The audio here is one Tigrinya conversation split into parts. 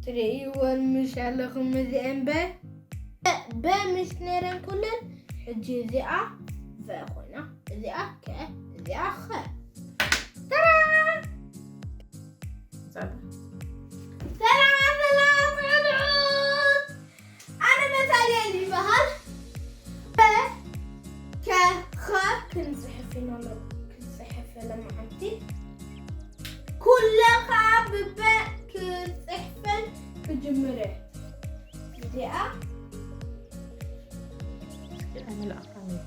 ትርእይወን ምሽ ኣለኹም እዚአን በ በ ምሽ ነይረን ኩለን። ሕጂ እዚኣ ቨ ኮይና፣ እዚኣ ከ፣ እዚኣ ኸ። ተራ! ሰላም ሰላም ቆልዑት፣ ኣነ መታልያ ይበሃል። በ ከ ኸ ክንጽሕፍ ኢና ሎ-፣ ክንጽሕፍ ለመዓንቲ። ኩለ ኸኣ ብበ ክጽሕፈን ክጅምረ። እዚኣ እስኪ ኣይመልኣኻን እዩ።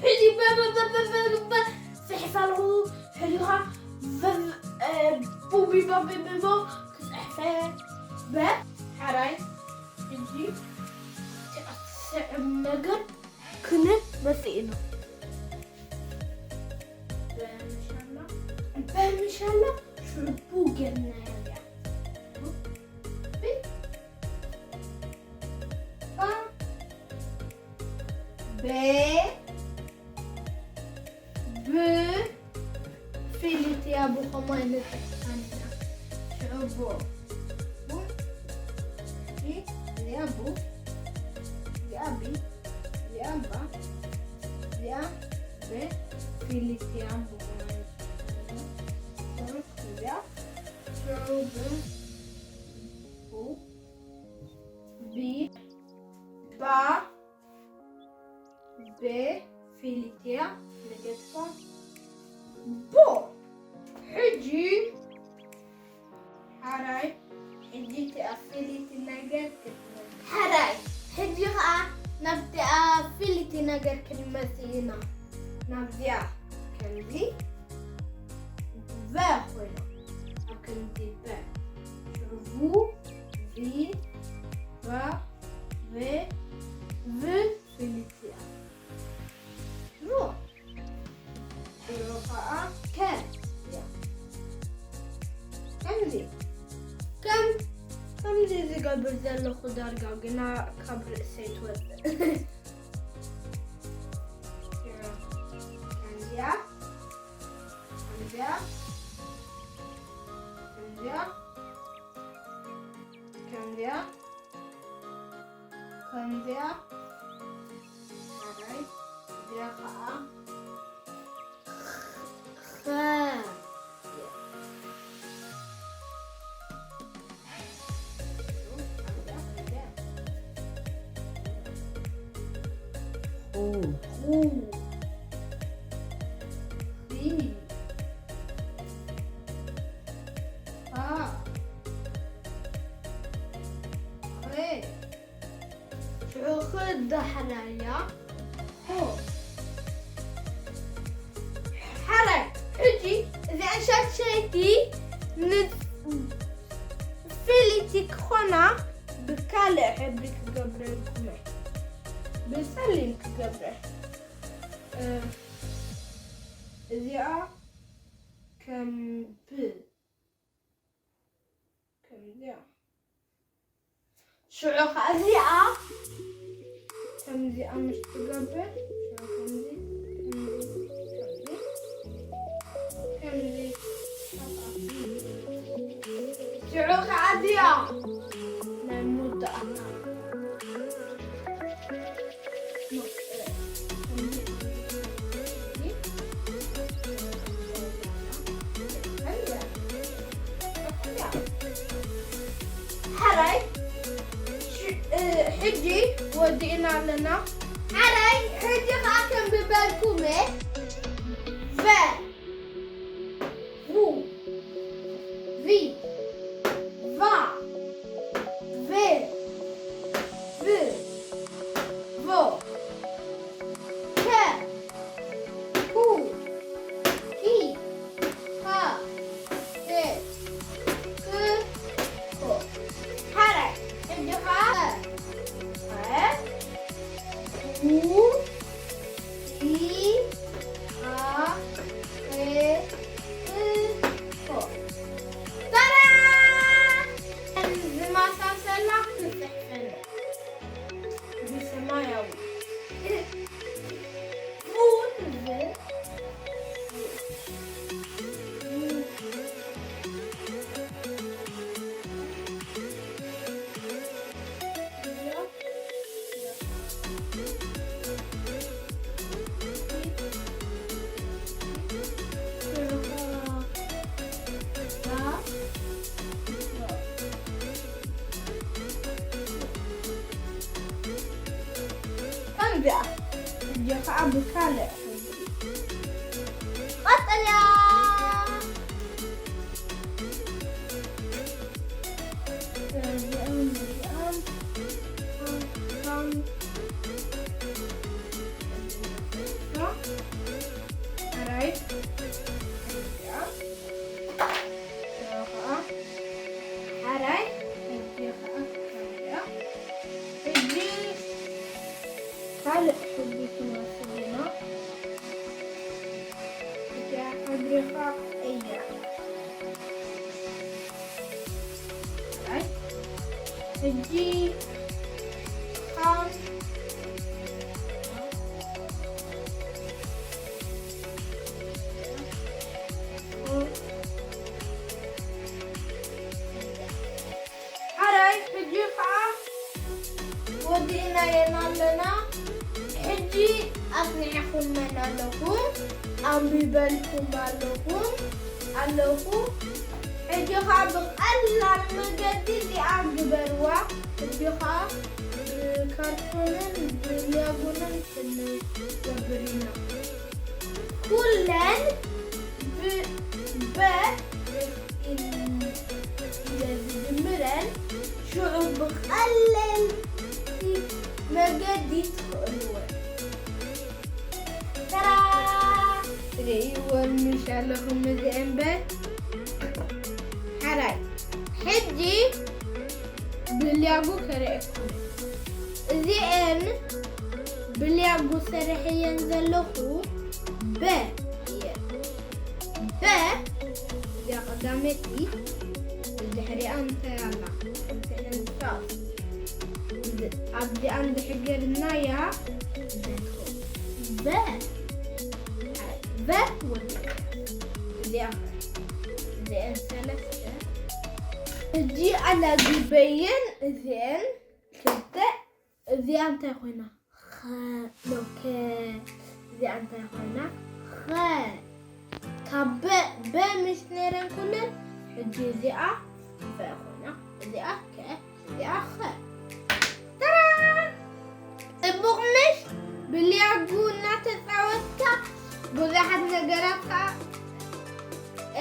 ሕጂ በ- በ- በ- በ- በ- በ- ጽሒፍ ኣለኹ። ሕጂ ኸዓ በ- እ፣ ቡቢ ባቢ ብቦ ክጽሕፈ በ ሓራይ። ሕጂ ትዕስዕ ነገር ክንመጽእ ኢና። በምሻላ በምሻላ ሽቡ ገና ያያ ባ በ ብ ፊልት ያቡ ኸማይ ንጽሕፋን ኢና። ሽዕቦ ቡ ቢ ያቡ ያቢ ያባ ያ በ ፊልት ያቡ ኸማይ ንጽሕፋን ኢና። ያ ሽዕቦ ቡ ቢ ባ ቤ ፊሊትያ ንገድፋ ቦ። ሕጂ ሓራይ፣ ሕጂ እቲኣ ፊሊቲ ነገር ክትመ-፣ ሓራይ፣ ሕጂ ኸኣ ናብቲኣ ፊሊቲ ነገር ክንመጽእ ኢና። ናብዚኣ ከምዚ ቨ ኮይና፣ ኣብ ከምዚ ቨ፣ ሽዑ ቡ፣ ቪ፣ ባ፣ ቬ፣ ቭ፣ ፊሊትያ። ሽዑ፣ ሽዑ ኸኣ ከ እያ። ከምዚ፣ ከም፣ ከምዚ ዝገብር ዘለኹ ዳርጋ ግና ካብ ርእሰይ ትወጽእ። ሽዑ፣ ከምዚኣ፣ ከምዚኣ፣ ከምዚኣ፣ ከምዚኣ፣ ከምዚኣ፣ ሓራይ፣ እዚኣ ኸዓ ኸ። ኹ። ኹ። ኺ። ኻ። ኸ። ሽዑ ዳሕራያ ሆ። ሓራይ፣ ሕጂ እዚኣ ሻድሸይቲ ን-፣ ፍልይቲ ክኾና ብካልእ ሕብሪ ክገብረልኩም እየ። ብጸሊም ክገብረ። እ፣ እዚኣ ከም ብ-፣ ከምዚኣ። ሽዑ ኸኣ እዚኣ ከምዚኣ ምሽ ትገብር። ሽዑ ከምዚ፣ ከምዚ፣ ከምዚ፣ ከምዚ። ሽዑ ኸኣ እዚኣ ናይ መወዳእታ። ሓራይ፣ ሽ-፣ እ፣ ሕጂ ወዲእና ኣለና። ሓራይ፣ ሕጂ ኸዓ ከም ዝበልኩመ፣ ቨ፣ ቡ፣ ቪ፣ ቫ፣ ቬ፣ ቭ፣ ቮ፣ ከ፣ ኩ፣ ኪ፣ ኻ፣ ኬ፣ ክ፣ ኮ። ሓራይ፣ ሕጂ ኸዓ ኸ፣ ኩ፣ ኪ፣ ኻ፣ እዚኣ። ሕጂ ኸዓ ብካልእ ሕብሪ። ቀጠልያ። እዚኣን እዚኣን። ሓራይ። እዚኣ። እዚኣ ኸዓ ሓራይ። እዚኣ ኸዓ ካልእ። ሕጂ ካልእ ሕብሪ ክንወስድ ኢና። እዚኣ ሕብሪ ኸዓ ቀይሕ። ሕጂ ኸዓ ሓራይ፣ ሕጂ ኸዓ ወዲእናየን ኣለና። ሕጂ ኣጽኒዕኩመን ኣለኹም፣ ኣንቢበልኩም ኣለኹም፣ ኣለኹ። ሕጂ ኸዓ ብቐላል መገዲ እዚኣ ግበርዋ። ሕጂ ኸዓ ብካርቶንን ብለጉንን ክንገብር ኢና። ኩለን ብ-፣ በ ኢለ ዝጅምረን ሽዑ ብቐለልቲ መገዲ ትኽእልወን። ተራ! ትርእይወን ምሽ ኣለኹም እዚአን በ? ሓራይ። ሕጂ ብልያጉ ከርእየኩም። እዚአን ብልያጉ ሰሪሐየን ዘለኹ በ እየን። በ እዚኣ ቀዳመይቲ፣ ድሕሪኣ እንታይ ኣላ? ክልቲኤን ጫፍ። እዚ፣ ኣብዚኣ እንድሕር ጌርናያ፣ እንታይ ትኸውን? በ። በ ወዲ። እዚኣ፣ እዚአን ሰለስተ። ሕጂ ኣላጊበየን እዚአን ክልተ። እዚኣ እንታይ ኮይና? ኸ፣ ኖ፣ ከ። እዚኣ እንታይ ኮይና? ኸ። ካብ በ፣ በ ምሽ ነይረን ኩለን፣ ሕጂ እዚኣ በ ኮይና። እዚኣ ከ፣ እዚኣ ኸ። ተራ! ጽቡቕ ምሽ? ብልያጉ እናተጻወትካ ብዙሓት ነገራት ከኣ፣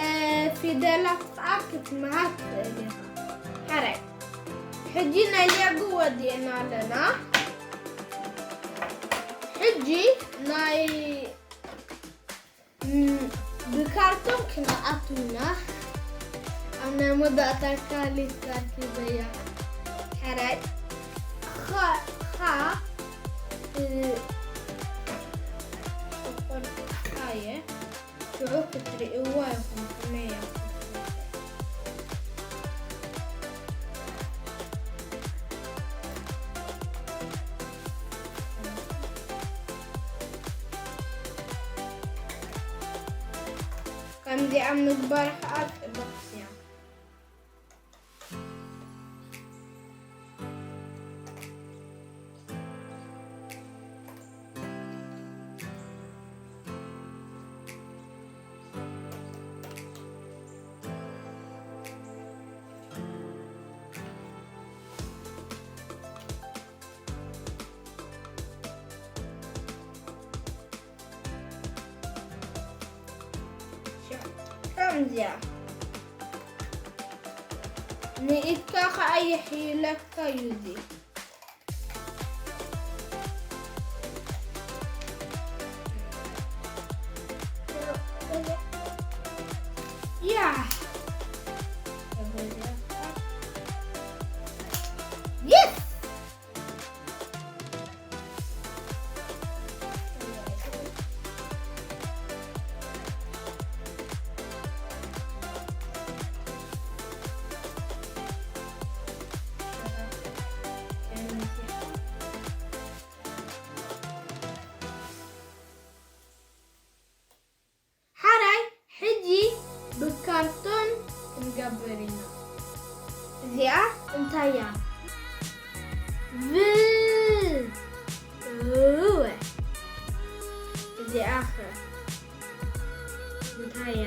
እ፣ ፊደላት ከኣ ክትመሃር ትኽእል ኢኻ። ሕራይ። ሕጂ ናይ ሊያጉ ወዲእና ኣለና። ሕጂ ናይ፣ ም፣ ብካርቶን ክንኣቱ ኢና። ኣብ ናይ መወዳእታ ካሊት ካርት በያ። ሕራይ። ኻ፣ ኻ፣ እ፣ ቆርጣየ። ሽዑ ክትርእይዋ ኢኹም ከመይ እያ ክትመስል። ከምዚኣ ምግባር ከዓ ጽብቕቲ እያ። ከምዚኣ ንኢድካ ከኣ የሕይለካ እዩ እዚ። ያ። የስ። ሓራይ፣ ሕጂ ብካርቶን ክንገብር ኢና። እዚኣ እንታይ እያ? ብ፣ እወ። እዚኣ ኸ እንታይ እያ?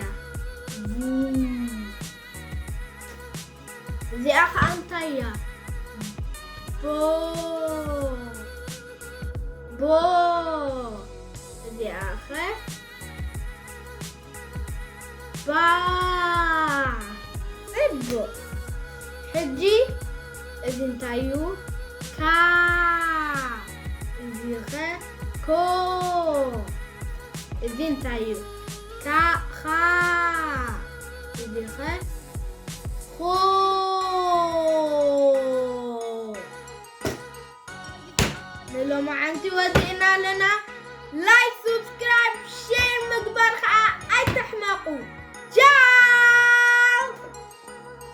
ቡ። እዚኣ ኸዓ እንታይ እያ? ቦ። ቦ። እዚኣ ኸ? ባ። ጽቡቕ። ሕጂ እዚ እንታይ እዩ? ካ። እዚ ኸ? ኮ። እዚ እንታይ እዩ? ካ፣ ኻ። እዚ ኸ? ኾ። ንሎማዓንቲ ወዲእና ኣለና። ላይክ፣ ሱብስክራይብ፣ ሼር ምግባር ኸዓ ኣይትሕመቑ።